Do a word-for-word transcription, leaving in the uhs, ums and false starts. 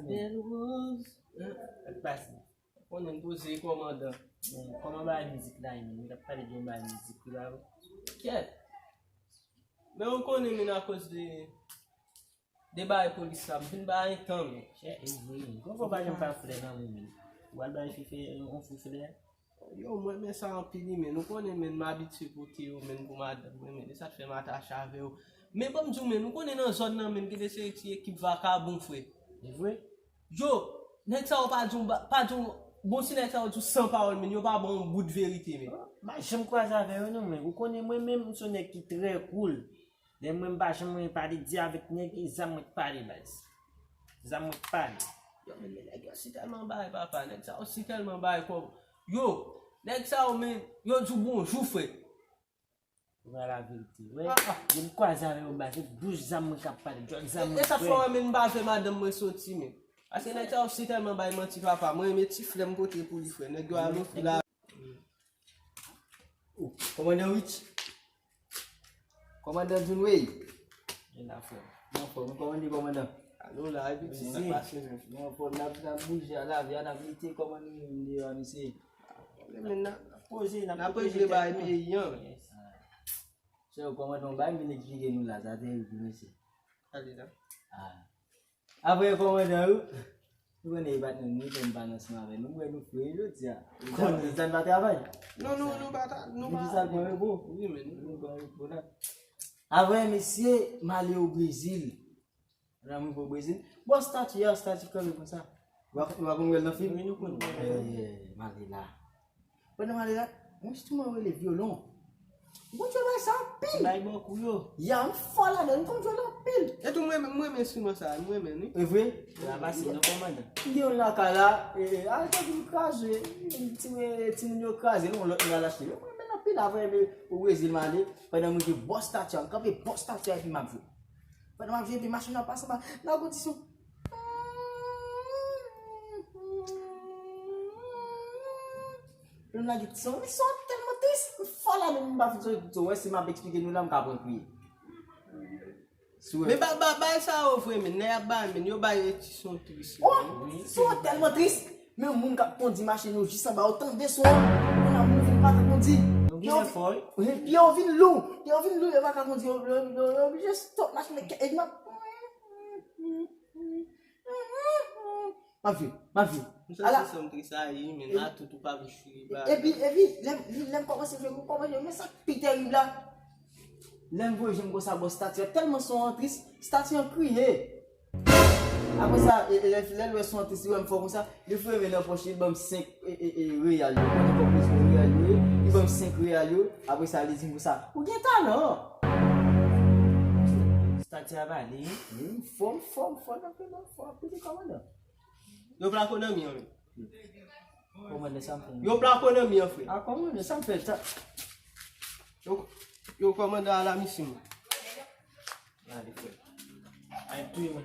Bèl Woz. Sa k pase? Konnen m poze kòmandan. Men, kòman bagay mizik la ye, menm? Yo t ap pale de yon bagay mizik wi la. Kyèt. Men ou konnen, men, akoz de, de bagay polis la, m vin bay tan, men. Chè, e vre, men. Konpò pa janm pa flè nan men, men. Ou al bay Fifi yon, yon fou flè. Yo, mwen renmen sa anpil, wi, men. Ou konnen, men, m abitye pote yo, men, pou madanm mwen, men. E sa k fè m atache avè yo. Men, ban m di w, men, ou konnen nan zòn nan, men, gen de seri ti ekip vakabon, frè. E vre? Yo, nèg sa yo pa di yon ba-, pa di yon, bon, si nèg sa yo di w san pawòl, men, yo pa ba w yon bout verite, men. M pa janm kwaze avè yo, non, men. Ou konnen, mwen menm, m se yon nèg ki trè cool. Lè mwen, m pa janm renmen pale di avèk nèg, e zam mwen k pale, baz. Zam mwen k pale. Yo, men, men nèg yo si tèlman bay, papa. Nèg sa yo si tèlman bay kòb. Yo, nèg sa yo, men, yo di w bonjou, frè. Ou pral laverite. Wè, ah, ah, yo m kwaze avè yo, baz, se bouch zam mwen k ap pale, djòl zam mwen. E sa fè w wè, men, m pa fè madanm mwen soti, men. Paske nèg sa yo si tèlman bay manti, papa. Mwen renmen ti flè m pote pou li, frè. Nèg yo al ofri la. Oh, kòmandan Rich. Kòmandan Junway. Mwen la, frè. Mwen anfòm, wi, kòman n ye, kòmandan? Alo la, epi ti sa pase menm. Mwen anfòm, n ap, n ap bouje a, lavi a, n ap lite, kòman nou menm deyò a, mesye? Pwoblèm, men, n ap poze, n ap regle bagay peyi an. Yes. Chè, kòmandan, yon bagay m vin eksplike nou la, sa terib wi, mesye. Ale la. Ah. Apre kòmandan yo, nou konnen e pa t nou, nou fè m pa nan ansanm avè nou, m wè nou fre jodi a. Konnen sa n pa travay. Non, non, nou pa ta, nou pa. Nou di sa l pran repo. Wi, men nou pran repo la. Apre, mesye, m ale o Brezil. Nan mwen o Brezil. Bon, stati a, stati kanpe konsa. Ou pa, ou pa konn wè l nan fim? Wi, nou konn wè l. Eh, m ale la. Pandan m ale la, yon enstriman yo rele vyolon. M konn jwe bagay sa anpil. Bay bò kou yo. Ya, m fò ladan, m konn jwe l anpil. E tou, mwen, mwen renmen enstriman sa, mwen renmen li. E vre? Sa pase, non, kòmandan. M gen yon lakay la, e, e, a, epi m kraze, ti, e, timoun yo kraze, non, lòt moun al achte. Mwen renmen l anpil, apre, e, o Brezil m ale, pandan mwen jwe bò stati a, m kanpe bò stati a, epi m ap jwe. Pandan m ap jwe, epi machin nan pase, m a, nan kondisyon. Lè m lage ti son, men son an tèlman tris, m fò la, men m pa fin sonje tout son. Wè, si m ap eksplike nou la, m ka pran kriye. Si w wè. Men ba, ba, bay sa yo vre, men. Nèg ap bay, men. Yo bay ti son tris. Oh, son an tèlman tris. Men moun k ap kondi machin yo jis anba, yo tande son an. Kounye a, moun vin pa ka kondi. Yo vin, wi, pye yo vin lou. Pye yo vin lou, yo pa ka kondi. Yo, yo, yo, yo oblije stòp machin nan, e m ap M ap viv, m ap viv. M santi sa m tris a ye, men la tout ou pa vle chire ba. Epi, epi, lè m, lè m kòmanse jwe, m kòmanse jwe, men sa k pi terib la. Lè m voye je m konsa bò stati a, tèlman son an tris, stati an kriye. Apre sa, e, e, lè, lè l wè son an tris, li wè m fò konsa, li foure men nan pòch li, li ban m senk, e, e, e, reyal yo. Mwen te fò plis reyal yo, li ban m senk reyal yo. Apre sa, li di m konsa, "Ou gen talan." Stati a pale, wi. M fò, m fò, m fò, nan fè, m fò, anpil, kòmandan. Yo plako nan mi an, men. Kòmandan, sa m fè? Yo plako nan mi an, frè. A, kòmandan, sa m fè, sa? Yo, yo, kòmandan, ala misye, mwen. Gade, frè. Ay, touye mwen.